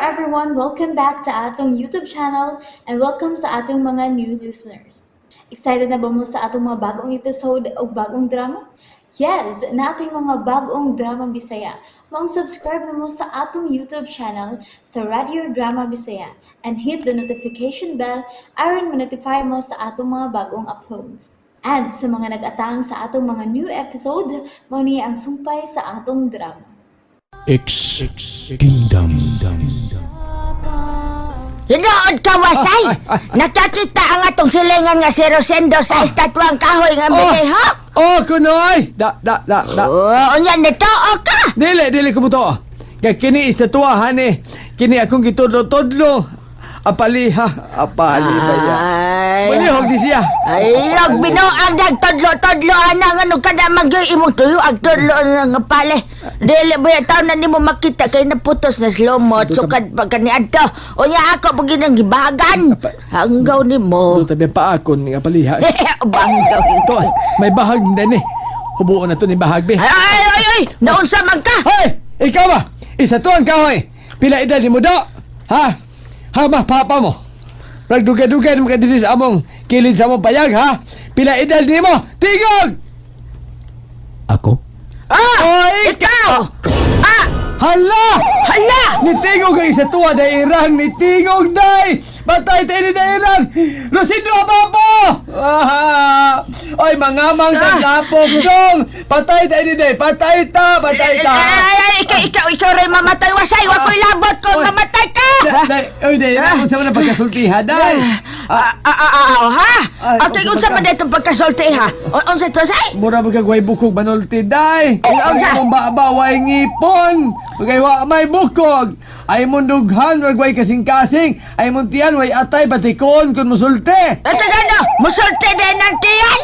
everyone! Welcome back to atong YouTube channel and welcome sa atong mga new listeners. Excited na ba mo sa atong mga bagong episode o bagong drama? Yes, nating mga bagong drama Bisaya. Maong subscribe na mo sa atong YouTube channel sa Radio Drama Bisaya and hit the notification bell aron ma-notify mo sa atong mga bagong uploads. And sa mga nag-atang sa atong mga new episode, mao ni ang sumpay sa atong drama. X Kingdom. Hinood ka, Wasay! Nakakita ang atong silingan nga si Rosendo sa estatwang kahoy nga oh. Oh, kunoy! Da, da, da, da. Oh, unya nito o ka! Dili, dili ko to. Kay kini istatua hani. Kini akong gitudlo-tudlo. Apaliha, apali ba ya? Ay, Malihog di siya. ay, og binuang nagtodlo-todlo ana nga nung kada magyoy imong tuyo ang tudlo na nga pale. Dili ba ya taon na nimo makita kay naputos na slumot sukad pa kaniadto. Unya ako pag ginang gibagan. Hanggaw nimo. Do tabi pa akon nga apaliha. Banggaw Ito, may bahag din eh. Hubuon na to ni bahag be. Ay, ay, ay, ay! Naunsa man ka! Hoy! Ikaw ba? Isa to ang kahoy. Pila edad ni mo do? Ha? Ha ba, papa mo? Pragdugay-dugay mo ka dito sa among kilid sa among payag, ha? Pila edad ni mo? Tingog! Ako? Ah! Oh, Ikaw! Ah! Hala! Hala! Nitingog ang isa tuwa dairang! Nitingog day! Batay tayo ni dairang! Lucidro papo! Ah! Oy, mga mang tapok dong! Patay tayo ni day! Patay ta! Patay ta! Ay, ay, ay, ikaw, ikaw, ikaw rin mamatay, Wasay! Wa ko'y labot ko, Oy. mamatay ka! Day, oy, day, ah. Unsa man ang pagkasultiha, day? Ah, ah, ah, ah, ha? Ay, Okay, unsa unsa man man ka? itong pagkasulti, ha? Unsa to, say? Mura ba kag way bukog manulti, day? Ay, unsa? Ay, mong baba, way ngipon! Magay wa may bukog! Ay mong dughan, wag way kasing-kasing! Ay mong tiyan, way atay, batikoon kun musulti! Ito gano, musulti din ang tiyan!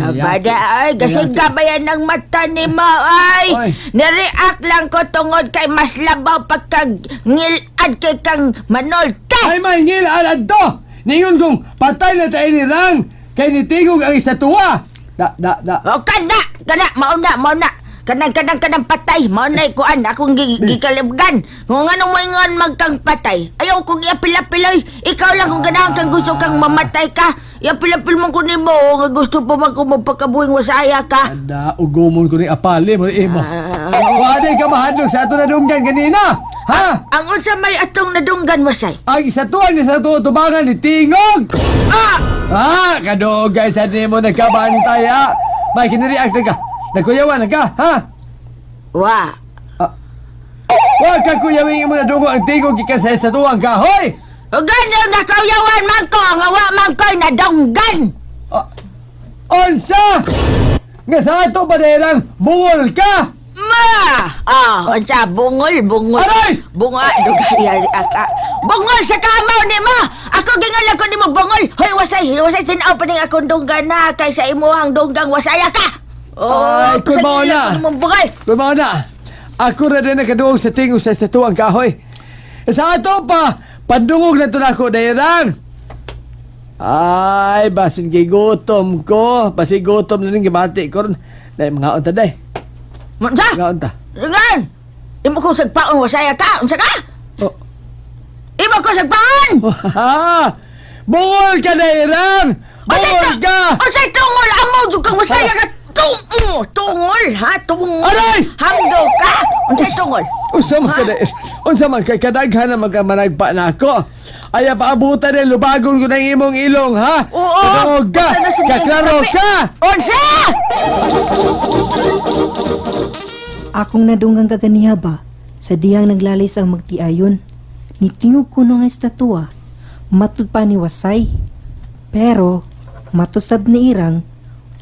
Ah, Bada, ay, gasing ka ba yan ng mata ni mo, ay? Oy. Nireact lang ko tungod kay mas labaw pagkag ngilad kay kang manulte! Ay may ngil alad to! Ningon kong patay na tayo ni Rang! Kay nitingog ang istatuwa! Da, da, da. O kana, kana, mauna, mauna. Kanang kanang kanang patay, mauna kuan akong gikalibgan. Kung anong moingon magkang patay, ayaw kong iapil-apiloy. Ikaw lang kung ganahan kang gusto kang mamatay ka. Iapil-apil mo ko nimo nga gusto pa man ko magpakabuhing wasaya ka. Ada, ugumon ko ni apali mo ni imo. Wala ka mahadlok sa ato nadunggan kanina! Ha? Ang unsa may atong nadunggan wasay. Ang istatuwa ni sa tubangan ni Tingog! Ah! Ha? Kadugay sa nimo nagkabantay ha? May kiniriak na ka. Nagkuyawan na ka, ha? Wa. Wa ka kuyawing imo nadungo ang tingog gikan sa istatuwang kahoy! O ganaw na kauyawan man ko, nga wa man ko'y nadunggan. Ah, Unsa! Nga sa ato pa lang, bungol ka! Ma! Ah, unsa bungol, bungol. Aray! Bunga, dugay aka. Bungol sa kamaw ni mo. Ako gingalan ko nimo bungol. Hoy wasay, wasay tin-aw pa ning akong dunggan na kay sa imuhang dunggang wasaya ka. Oh, Ay, kun mao pasagila na. ko nimong bungol. Kumaw na! Ako na din nakaduog sa tingog sa estatuang kahoy. Sa ato pa, pandungog na to nako dairang. Ay, basin gigutom ko. Basin gutom na ning gibati ko ron. Dahil mga unta day. Unsa? Mga unta. Ngan. Imo kong sagpaon wasaya ka. Unsa ka? Oh. Imo kong sagpaon. Ha! Bungol ka dairang! Bungol ka! Unsay tungol amo jud kang wasaya ka. Tungol, tungol ha, tungol. Aray! Hamdo ka. Unsay tungol? Unsa man ka dair? Unsa man kay kadaghan na magkamanagpa na ako. Ay paabutan din lubagon ko ng imong ilong ha. Oo. Kadungog ka. Unsa na sa Kaklaro kape? ka. Unsa? Akong nadunggang kaganiha ba, sa diyang naglalis ang magtiayon. Nitingog ko nga estatua, matud pa ni Wasay. Pero, matusab ni Irang,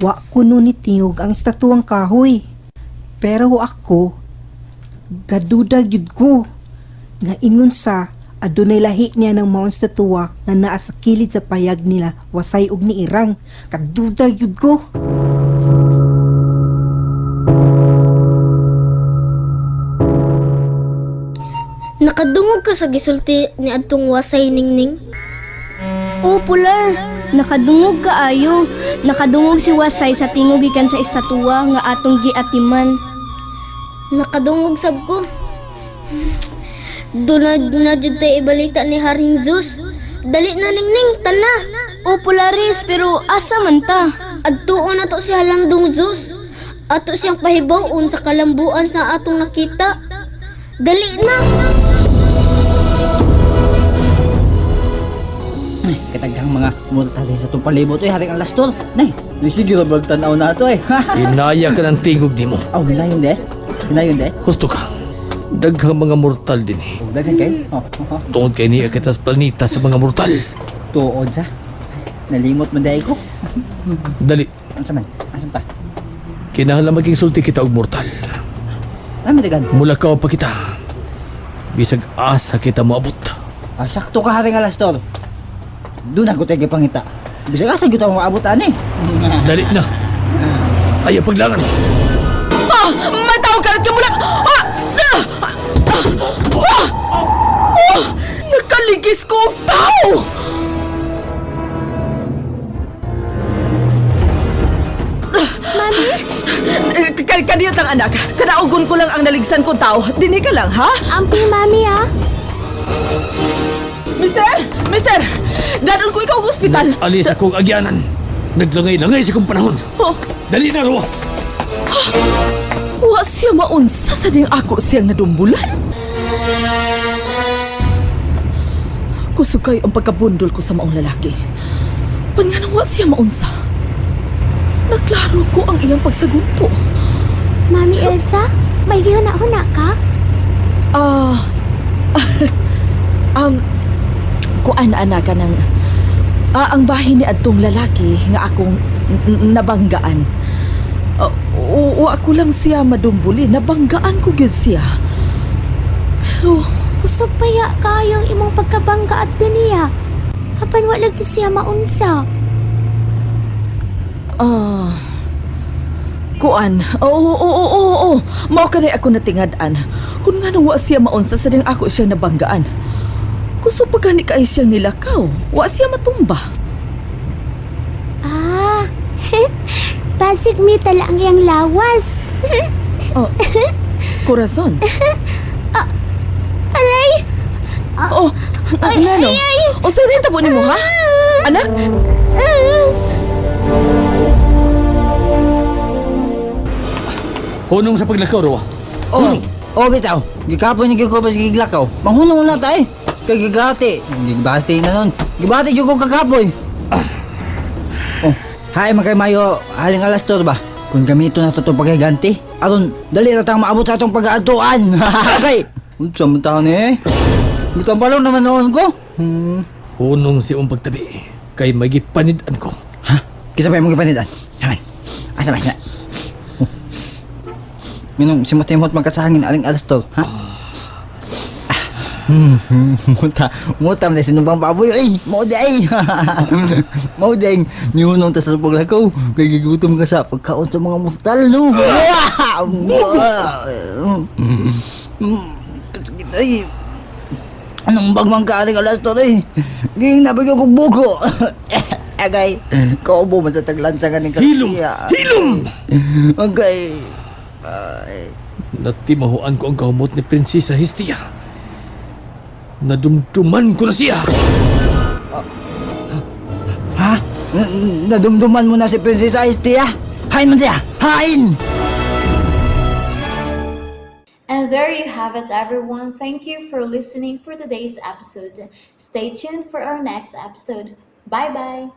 wa kuno nitingog ang estatuang kahoy. Pero ako, gaduda gyud ko. Nga ingon sa, adunay lahi niya ng maong estatua nga naa sa kilid sa payag nila, Wasay og ni Irang. Kaduda gyud ko. Nakadungog ka sa gisulti ni adtong Wasay, Ningning? O Pular, nakadungog ka ayo. Nakadungog si Wasay sa tingog gikan sa estatwa nga atong giatiman. Nakadungog sab ko. Doon na jud tayo ibalita ni Haring Zeus. Dali na, Ningning, tana. O Polaris, pero asa man ta? Adtuon na to si Halandong Zeus. Ato siyang pahibawon sa kalambuan sa atong nakita. Dali na! Ay, kataghang mga mortal sa itong palibot. Uy, haring alastor. Nay, nay, sige, rabag tanaw na ito eh. Inaya ka ng tingog nimo. Oh, hinayon de. Hinayon de. Husto ka. Daghang mga mortal din eh. Oh, daghan kayo. Oh. Tungod kay niya kita sa planeta sa mga mortal. Tuod sa. Nalimot man dahil ko. Dali, Ano man? Asa ta? kinahanglan maging sulti kita og mortal. Nami dagan. Mulakaw pa kita. Bisag asa kita moabot. Ah, sakto ka haring alastor. Doon ako tayo gipangita. Bisag asa gyud ako maabot ani. Dali na. Ayaw paglangan. Ah! Mataw ka ka mula! Ah! Ah! Ah! Oh! Nakaligis ko og tao! Mami, Kaniyot lang anak. Kanaugon ko lang ang naligsan kong tao. Dini ka lang, ha? ampi mami ah. Mister! Mister! Dadon ko ikaw og ospital. Alis akong agyanan. Naglangay-langay sa kong panahon. Oh, Dali na, Roa. wa siya maunsa sa ding ako siyang nadumbulan. Kusugay ang pagkabundol ko sa maong lalaki. Panganong wa siya maunsa. Naklaro ko ang iyang pagsagunto. Mami Elsa, may gihuna-huna ka? Ah, kuan ana ka ng ang bahin ni adtong lalaki nga akong nabanggaan. O ako lang siya madumbuli, nabanggaan ko gyud siya. Pero Kusog paya kayo ang imong pagkabangga adto niya. Apan wa lagi siya maunsa. Ah. Kuan. Oo, oo, oo, oo, oo. Mao kanay ako natingad-an. Kung nga nang wa siya maunsa sa ding ako siya nabanggaan. Kusog pa gani kay siyang nilakaw. Wa siya matumba. Ah, basig metal ang iyang lawas. Oh. Corazon. Aray! Oh, ngano? Unsa rin tabo nimo ha? Anak? Hunong sa paglakaw, Roa. Oh, oh bitaw. Gikapoy ni gyud ko pas giglakaw. Manghunong na ta eh. Kay gigati. Gibati na nun. Gibati gyud ko kagapoy. Oh, hay man kay Mayo, haling alastor ba? Kung gamito na to itong paghiganti, aron dali ra tang maabot sa atong pag-aadtuan. Okay. Unsa man taon eh? Gitambalaw naman noon ko. Hunong sa imong pagtabi. Kay magipanid-an ko. Ha? Kisa pa imong gipanidan? Saman. Asa man na? Oh. Minong simot-simot magkasahangin aling alastor, ha? Muta, muta man sinumbang baboy ay, mao di ay. Mao di ay niunong ta sa paglakaw kay gigutom ka sa pagkaon sa mga mortal no. Kasakit ay. Anong bagmang ka aling alastor eh. Ging nabigyan kong buko. Agay, kaubo man sa taglansa ganing Hilom! kasiya. Hilom! Agay. Ay. Natimahuan ko ang kahumot ni Prinsesa Hestia. Nadumduman ko na siya. Ha? Nadumduman mo na si Prinsesa Estia? Hain man siya! Hain! And there you have it, everyone. Thank you for listening for today's episode. Stay tuned for our next episode. Bye bye.